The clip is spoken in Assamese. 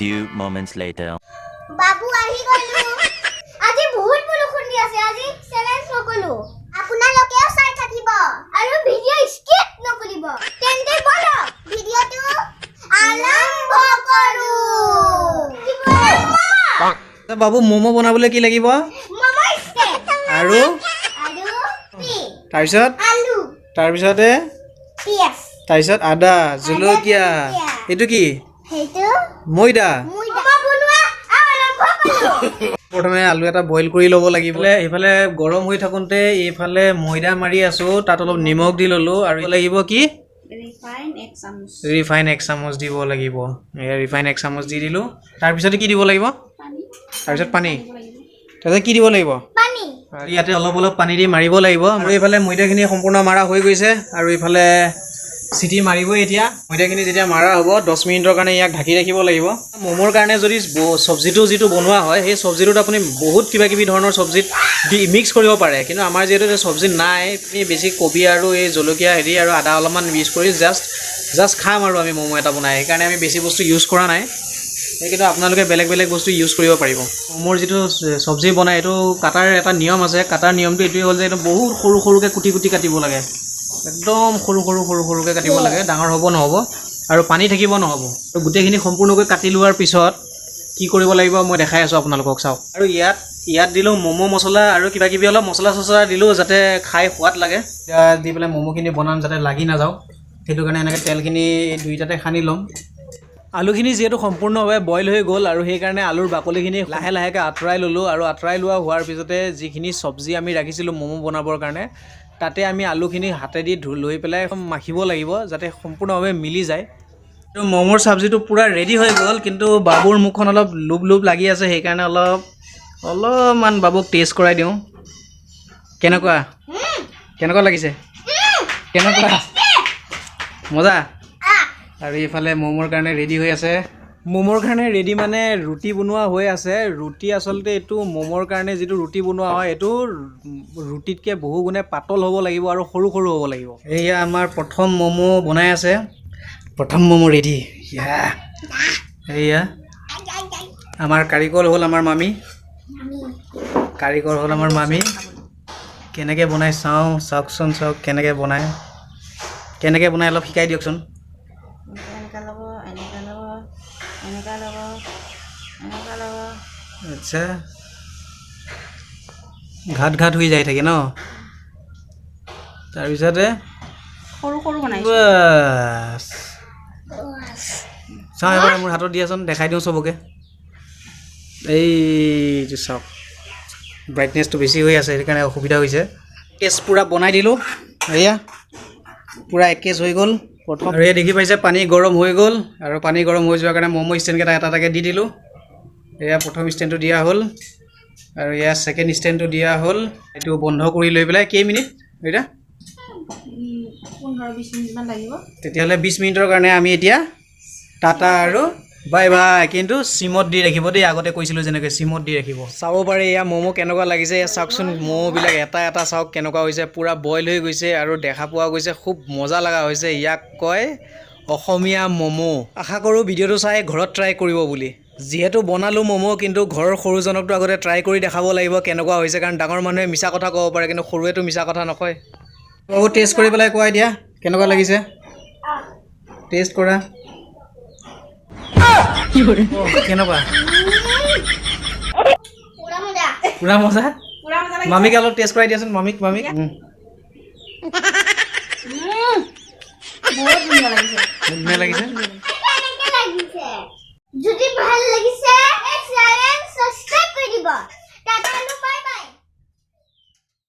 few moments later. বাবু আহি গলো। আজি বহুত বৰষুণ দি আছে, আজি চেলেঞ্জ নকৰো। আপোনালোকেও চাই থাকিব আৰু ভিডিঅ' স্কিপ নকৰিব। তেন্তে বলক, ভিডিঅ'টো আৰম্ভ কৰো। বাবু, ম'ম' বনাবলৈ কি লাগিব? ম'ম' ষ্টেপ। আৰু? আৰু তাৰপিছত? আলু। তাৰপিছতে? পিঁয়াজ। তাৰপিছত আদা, জলকীয়া। জলকীয়া। এইটো কি? সেইটো ময়দা। ময়দা। বনোৱা আৰম্ভ কৰো। প্ৰথমে আলু এটা বইল কৰি ল'ব লাগিব। এইফালে গৰম হৈ থাকোঁতে এইফালে ময়দা মাৰি আছোঁ, তাত অলপ নিমখ দি ল'লোঁ। আৰু লাগিব কি? ৰিফাইন এক চামুচ। ৰিফাইন এক চামুচ দিব লাগিব। এয়া ৰিফাইন এক চামুচ দি দিলোঁ। তাৰপিছতে কি দিব লাগিব? পানী। তাৰপিছত পানী। দিব লাগিব। তাৰপিছত কি দিব লাগিব? পানী। আৰু ইয়াতে অলপ অলপ পানী দি মাৰিব লাগিব। আৰু এইফালে ময়দাখিনি সম্পূৰ্ণ মাৰা হৈ গৈছে আৰু এইফালে চিটি মাৰিবই এতিয়া। ময়দাখিনি যেতিয়া মাৰা হ'ব, 10 মিনিটৰ কাৰণে ইয়াক ঢাকি ৰাখিব লাগিব। ম'ম'ৰ কাৰণে যদি চব্জিটো যিটো বনোৱা হয়, সেই চব্জিটোত আপুনি বহুত কিবা কিবি ধৰণৰ চব্জিত দি মিক্স কৰিব পাৰে। কিন্তু আমাৰ যিহেতু এতিয়া চব্জি নাই, আমি বেছি কবি আৰু এই জলকীয়া হেৰি আৰু আদা অলপমান মিক্স কৰি জাষ্ট জাষ্ট খাম আৰু আমি ম'ম' এটা বনাই। সেইকাৰণে আমি বেছি বস্তু ইউজ কৰা নাই। সেই কিন্তু আপোনালোকে বেলেগ বেলেগ বস্তু ইউজ কৰিব পাৰিব। ম'ম'ৰ যিটো চব্জি বনায়, এইটো কাটাৰ এটা নিয়ম আছে। কাটাৰ নিয়মটো এইটোৱে হ'ল যে এইটো বহুত সৰু সৰুকৈ কুটি কুটি কাটিব লাগে। একদম সৰু সৰু সৰু সৰুকৈ কাটিব লাগে, ডাঙৰ হ'ব নহ'ব আৰু পানী থাকিব নহ'ব। আৰু গোটেইখিনি সম্পূৰ্ণকৈ কাটি লোৱাৰ পিছত কি কৰিব লাগিব মই দেখাই আছোঁ আপোনালোকক, চাওক। আৰু ইয়াত ইয়াত দিলোঁ ম'ম' মছলা আৰু কিবা কিবি অলপ মছলা চছলা দিলোঁ, যাতে খাই সোৱাদ লাগে। এতিয়া দি পেলাই ম'ম'খিনি বনাম, যাতে লাগি নাযাওক সেইটো কাৰণে এনেকৈ তেলখিনি দুইটাতে সানি ল'ম। আলুখিনি যিহেতু সম্পূৰ্ণভাৱে বইল হৈ গ'ল আৰু সেইকাৰণে আলুৰ বাকলিখিনি লাহে লাহেকৈ আঁতৰাই ল'লোঁ। আৰু আঁতৰাই লোৱা হোৱাৰ পিছতে যিখিনি চব্জি আমি ৰাখিছিলোঁ ম'ম' বনাবৰ কাৰণে, তাতে আমি আলুখিনি হাতেদি লৈ পেলাই মাখিব লাগিব, যাতে সম্পূৰ্ণভাৱে মিলি যায়। আৰু ম'ম'ৰ চব্জিটো পূৰা ৰেডি হৈ গ'ল। কিন্তু বাবুৰ মুখখন অলপ লোভ লোভ লাগি আছে, সেইকাৰণে অলপ অলপমান বাবুক টেষ্ট কৰাই দিওঁ। কেনেকুৱা, কেনেকুৱা লাগিছে? কেনেকুৱা? মজা। আৰু এইফালে ম'ম'ৰ কাৰণে ৰেডি হৈ আছে। ম'ম'ৰ কাৰণে ৰেডি মানে ৰুটি বনোৱা হৈ আছে। ৰুটি আচলতে এইটো ম'ম'ৰ কাৰণে যিটো ৰুটি বনোৱা হয়, এইটো ৰুটিতকৈ বহু গুণে পাতল হ'ব লাগিব আৰু সৰু সৰু হ'ব লাগিব। এয়া আমাৰ প্ৰথম ম'ম' বনাই আছে। প্ৰথম ম'ম' ৰেডি। ইয়া, এয়া আমাৰ কাৰিকৰ হ'ল আমাৰ মামী। কাৰিকৰ হ'ল আমাৰ মামী। কেনেকৈ বনাই চাওঁ, চাওকচোন, চাওক কেনেকৈ বনায়, কেনেকৈ বনায় অলপ শিকাই দিয়কচোন। এনেকা ল'ব, এনেকা ল'ব, এনেকা ল'ব, এনেকা ল'ব। আচ্ছা, ঘাট ঘাট হৈ যায় থাকে ন? তাৰপিছতে? সৰু সৰু বনাইছোঁ। বাছ, চাওঁ এবাৰ মোৰ হাতত দিয়াচোন, দেখাই দিওঁ চবকে। এইটো চাওক, ব্ৰাইটনেছটো বেছি হৈ আছে, সেইকাৰণে অসুবিধা হৈছে। কেচ পূৰা বনাই দিলোঁ। এয়া পূৰা একেজ হৈ গ'ল প্ৰথম। আৰু এই দেখি পাইছে, পানী গৰম হৈ গ'ল। আৰু পানী গৰম হৈ যোৱাৰ কাৰণে ম'ম' ষ্টেণ্ডকেইটা এটা এটাকৈ দি দিলোঁ। এয়া প্ৰথম ষ্টেণ্ডটো দিয়া হ'ল আৰু এয়া ছেকেণ্ড ষ্টেণ্ডটো দিয়া হ'ল। এইটো বন্ধ কৰি লৈ পেলাই কেইমিনিট এতিয়া? 15-20 মিনিটমান লাগিব। তেতিয়াহ'লে 20 মিনিটৰ কাৰণে আমি এতিয়া টাটা আৰু বাই বাই। কিন্তু চিমত দি ৰাখিব দেই, আগতে কৈছিলোঁ যেনেকৈ, চিমত দি ৰাখিব। চাব পাৰে, এয়া ম'ম' কেনেকুৱা লাগিছে। এয়া চাওকচোন, ম'ম'বিলাক এটা এটা চাওক কেনেকুৱা হৈছে। পূৰা বইল হৈ গৈছে আৰু দেখা পোৱা গৈছে, খুব মজা লগা হৈছে। ইয়াক কয় অসমীয়া ম'ম'। আশা কৰোঁ ভিডিঅ'টো চাই ঘৰত ট্ৰাই কৰিব বুলি। যিহেতু বনালোঁ ম'ম', কিন্তু ঘৰৰ সৰুজনকতো আগতে ট্ৰাই কৰি দেখাব লাগিব কেনেকুৱা হৈছে। কাৰণ ডাঙৰ মানুহে মিছা কথা ক'ব পাৰে, কিন্তু সৰুৱেতো মিছা কথা নকয়। বাবু, টেষ্ট কৰি পেলাই কোৱা এতিয়া কেনেকুৱা লাগিছে। টেষ্ট কৰা। অ, কেনেকুৱা? পুৰা মজা। পুৰা মজা। পুৰা মজা লাগিছে। মামীক অলপ টেষ্ট কৰাই দিয়াচোন, মামীক, মামীক। বহুত ধুনীয়া লাগিছে। ধুনীয়া লাগিছে। কেনেকে লাগিছে? যদি ভাল লাগিছে,